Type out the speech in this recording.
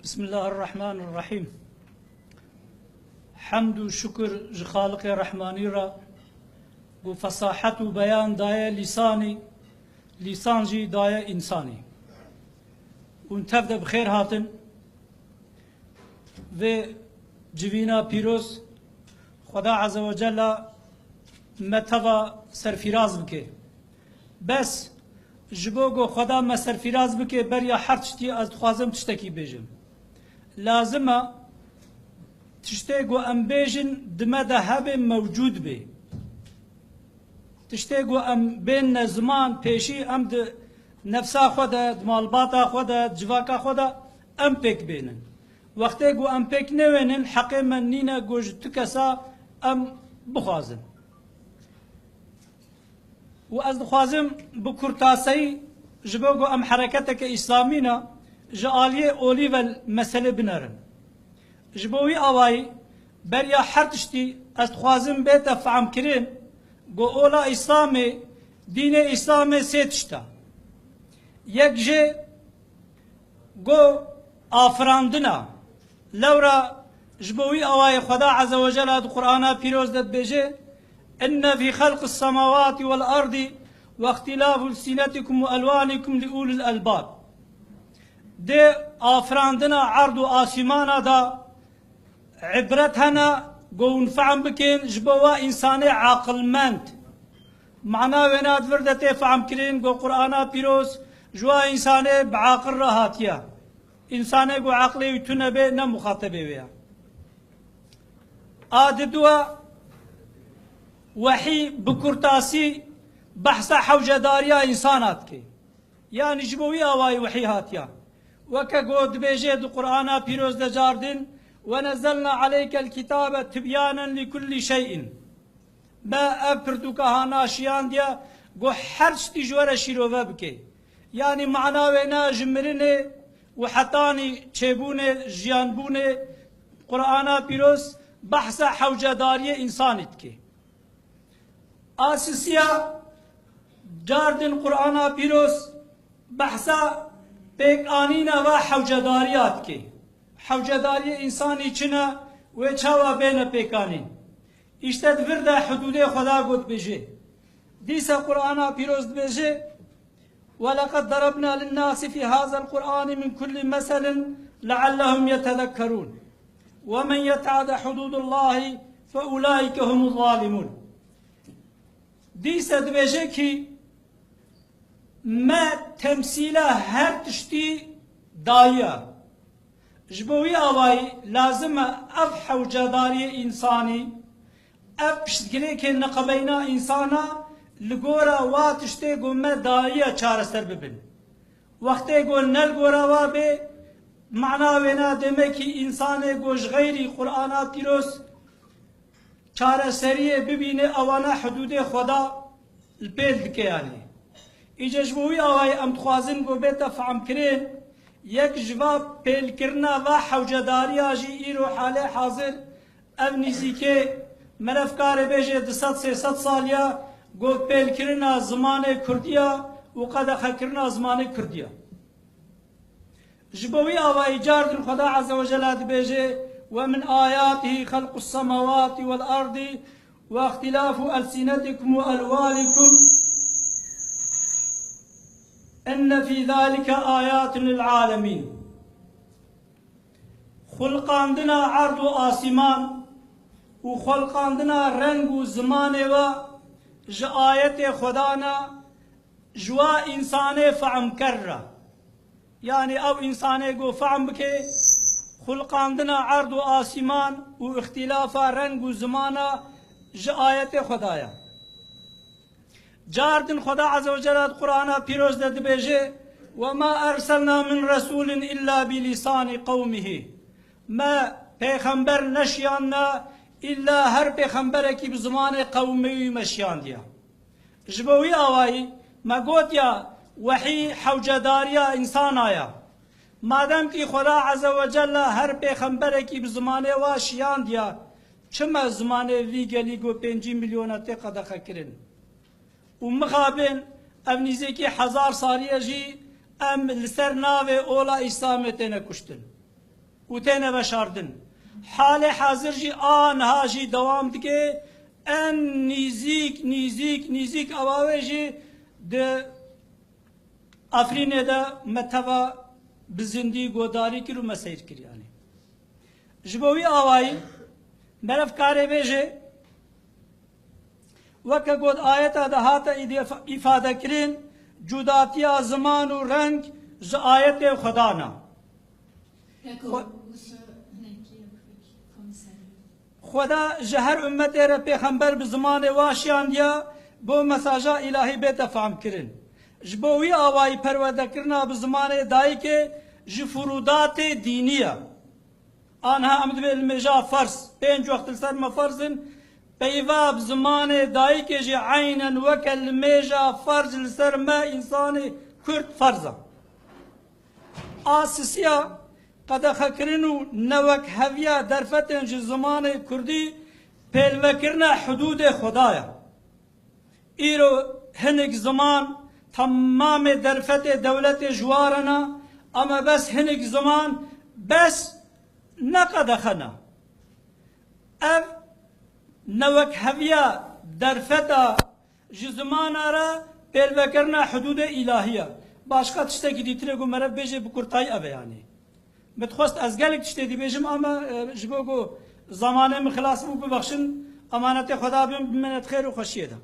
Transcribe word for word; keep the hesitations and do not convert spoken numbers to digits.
Bismillahirrahmanirrahîm. Hemd û şukir ji Xaliqê Rehmanî re, ku fesahet û beyan daye lîsanî, lîsan jî daye însanî. Hûn tev de bi xêr hatin. Vê civîna pîroz, Xweda Azze ve Cella me teva serfîraz bike. Bes, ji bo ku Xweda me serfîraz bike, beriya her tiştî ez dixwazim tiştekî bêjim. Lazim e tiştê ku em bêjin di me de hebe, mewcûd be. Tiştê ku em bênine ziman, pêşî em di nefsa xwe de, di malbata xwe de, di civaka xwe de em pêk bênin. Wextê ku em pêk newênin, heqê me nîne ku ji tu kesa em bixwazin. Û ez dixwazim bi kurtaseyî, ji bo ku em hereketeke îslamî ne, ji aliyê olî ve meselê binerin. Ji bo wî awayî, beriya her tiştî ez dixwazim bête fehmkirin ku ola Îslamê, dînê Îslamê sê tişt e. Yek jê ku afirandina. Lewra ji bo wî awayê Xweda Azze ve Cella di Qur'ana Pîroz de dibêje, "Inne fî xelqis semawati vel ardi ve îxtilafil sinetikum ve elwanikum li ulil elbab." Dê afirandina erd û asîmana da îbret hene, ku hûn fehm bikin, ji bo wa însanê aqilmend. Mana wêna di vir de tê fehmkirin, ku Qur'ana Pîroz ji wa însanê bi aqil re hatiye. Însanê ku aqilê wî tune be, ne muxatebê wê ye. A diduwa, wehî bi kurtasî behsa hewcedariya însana dike. Yanî ji bo wî awayî wehî hatiya. Weke ku dibêje di Qur'ana Pîroz de cardin, "Ve nezzelna aleykel kitabe tibyanen li kullî şey'in." Me ev pirtûka hana şiyandiye, ku her tiştî ji we re şîrove bike. Yanî mana wêna ji mirinê û hetanî çêbûnê, jiyanbûnê, Qur'ana Pîroz behsa hewcedariyê însanî dike. A sisiya, cardin Qur'ana Pîroz behsa pêkanîna va hewcedariya dike. Hewcedariyê însanî çi ne, wê çawa bêne pêkanîn? Îşte di vir de hudûdê Xweda got dibêje. Dîsa Qur'ana Pîroz dibêje, "Ve leqed darabna linnâsi fî hâzel Qur'ani min kullî meselin leallehum yetezekkerûn. Ve men yeta'de hudûdullâhi fe ulâike humuz zalîmûn." Dîsa dibêje kî me temsîla her tiştî dayiya. Ji bo wî awayî lazim e ev hewcedariyê însanî, ev piştgirêkê neqebeyna însana li gora wa tiştê ku me dayiye çareser bibin. Wextê ku ne li gora wa bê, mana wêna demekî însanê ku ji xeyrî Qur'ana Pîroz çareseriyê bibîne, ewana hudûdê Xweda li pêl dike yanî. Îca ji bo wî awayî em dixwazin ku bête fehmkirin, yek ji va pêlkirina va hewcedariya jî îro halê hazir ev nîzîkê, meriv kare bêje du sed sê sed sal ya ku pêlkirina zimanê kurdî ya û qedexekirina zimanê kurdî ya. Ji bo wî awayî cardin Xweda Azze ve Cella dibêje, "Ve min ayatihî xelqus semawati vel ardi ve îxtilafu elsinetikum ve elwanikum inne fî zalike ayatun lil alemîn." Xulqandina erd û asîman û xulqandina reng û zimanê we ji ayetê Xweda ne, ji wa însanê fehmker re. Yanî ew însanê ku fehm bike, xulqandina erd û asîman û îxtîlafa reng û zimana ji ayetê Xweda ye. Cardin Xweda Azze ve Celle di Qur'ana Pîroz de dibêje, "Ve ma erselna min resûlin illa bi lîsanî qewmihî." Me pêxember neşiyandine, îlla her pêxemberekî bi zimanê qewmê wî me şiyandiye. Ji bo wî awayî me gotiya, wehî hewcedariya însana ye. Madem kî Xweda Azze ve Celle her pêxemberekî bi zimanê wa şiyandiya, çima zimanê vî gelî ku pêncî milyona tê qedexe kirin? Û mixabin ev nîzêkî hezar saliye jî em li ser navê ola Îslamê têne kuştin. û têne veşardin. Halê hazir jî a niha jî dewam dike. En nîzîk, nîzîk, nîzîk ewa wê jî di Efrînê de me teva bi zindî godarî kir û me seyr kir, yanî. Ji bo wî awayî meriv karê bêje, weke got ayeta de hate îdê-, îfadekirin, cudatiya ziman û reng ji ayetê Xweda ne. Xwe-, Xweda ji her ummetê re pêxember bi zimanê wa şiyandiya bo mesaja îlahî bête fehmkirin. Ji bo wî awayî perwerdekirina bi zimanê dayikê ji furudatê dînî ye. Anha em dibê li mêja ferz, pênc wext li ser me ferz in, peyva bi zimanê dayikê jî eynen weke li mêja ferz li ser me însanê Kurd ferz e. A sisiya qedexekirin û newekheviya derfetên ji zimanê Kurdî pêlvekirina hidûdê Xweda ye. Îro hinek ziman temamê derfetê dewletê ji wa re ne, ama bes hinek ziman bes ne qedexe ne. Ev newekheviya derfeta ji zimana re pêlvekirina hidûdê îlahî ye. Başqa tiştekî dîtirê ku meriv bêje bi kurtayî ev e yanî. Min dixwest ez gelek tiştê dî bêjim ama, e, ji bo ku zemanê min xilas bû bibexşin, emanetê Xweda bin, bi minet xêr û xweşiyê de.